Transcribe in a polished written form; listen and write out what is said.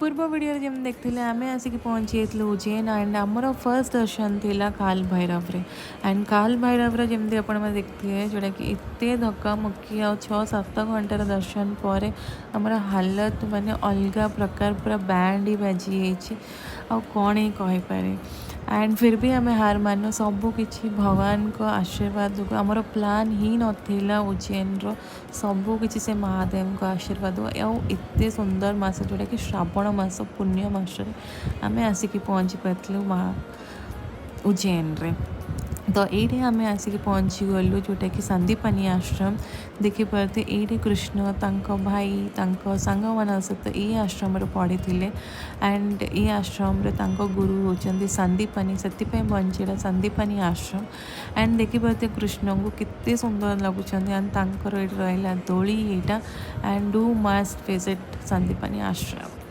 ପୂର୍ବ ଭିଡ଼ିଓରେ ଯେମିତି ଦେଖିଥିଲେ, ଆମେ ଆସିକି ପହଞ୍ଚି ଯାଇଥିଲୁ ଉଜ୍ଜୈନ ଆଣ୍ଡ ଆମର ଫର୍ଷ୍ଟ ଦର୍ଶନ ଥିଲା କାଲ ଭୈରବରେ। ଆଣ୍ଡ କାଲ ଭୈରବର ଯେମିତି ଆପଣମାନେ ଦେଖିଥିବେ, ଯେଉଁଟାକି ଏତେ ଧକ୍କା ମୁକ୍କି ଆଉ 6-7 ଘଣ୍ଟାର ଦର୍ଶନ ପରେ ଆମର ହାଲତ ମାନେ ଅଲଗା ପ୍ରକାର, ପୁରା ବ୍ୟାଣ୍ଡ ହିଁ ବାଜି ଯାଇଛି, ଆଉ କ'ଣ ହିଁ କହିପାରେ। ଆଣ୍ଡ ଫିର୍ ବି ଆମେ ହାର ମାନୁ, ସବୁ କିଛି ଭଗବାନଙ୍କ ଆଶୀର୍ବାଦ ଯୋଗୁଁ। ଆମର ପ୍ଲାନ୍ ହିଁ ନଥିଲା ଉଜ୍ଜୈନର, ସବୁ କିଛି ସେ ମହାଦେବଙ୍କ ଆଶୀର୍ବାଦ। ଆଉ ଏତେ ସୁନ୍ଦର ମାସ, ଯେଉଁଟାକି ଶ୍ରାବଣ ମାସ, ପୁଣ୍ୟ ମାସରେ ଆମେ ଆସିକି ପହଞ୍ଚି ପାରିଥିଲୁ ମା ଉଜ୍ଜୈନରେ। ତ ଏଇଠି ଆମେ ଆସିକି ପହଞ୍ଚିଗଲୁ, ଯେଉଁଟାକି ସନ୍ଦୀପନୀ ଆଶ୍ରମ। ଦେଖିପାରୁଥିବେ, ଏଇଠି କୃଷ୍ଣ ତାଙ୍କ ଭାଇ, ତାଙ୍କ ସାଙ୍ଗମାନଙ୍କ ସହିତ ଏଇ ଆଶ୍ରମରେ ପଢ଼ିଥିଲେ। ଆଣ୍ଡ ଏଇ ଆଶ୍ରମରେ ତାଙ୍କ ଗୁରୁ ହେଉଛନ୍ତି ସନ୍ଦୀପନୀ, ସେଥିପାଇଁ ବନିଛି ଏଇଟା ସନ୍ଦୀପନୀ ଆଶ୍ରମ। ଆଣ୍ଡ ଦେଖିପାରୁଥିବେ, କୃଷ୍ଣଙ୍କୁ କେତେ ସୁନ୍ଦର ଲାଗୁଛନ୍ତି। ଆଣ୍ଡ ତାଙ୍କର ଏଇଠି ରହିଲା ଦୋଳି ଏଇଟା। And do must visit Sandipani Ashram.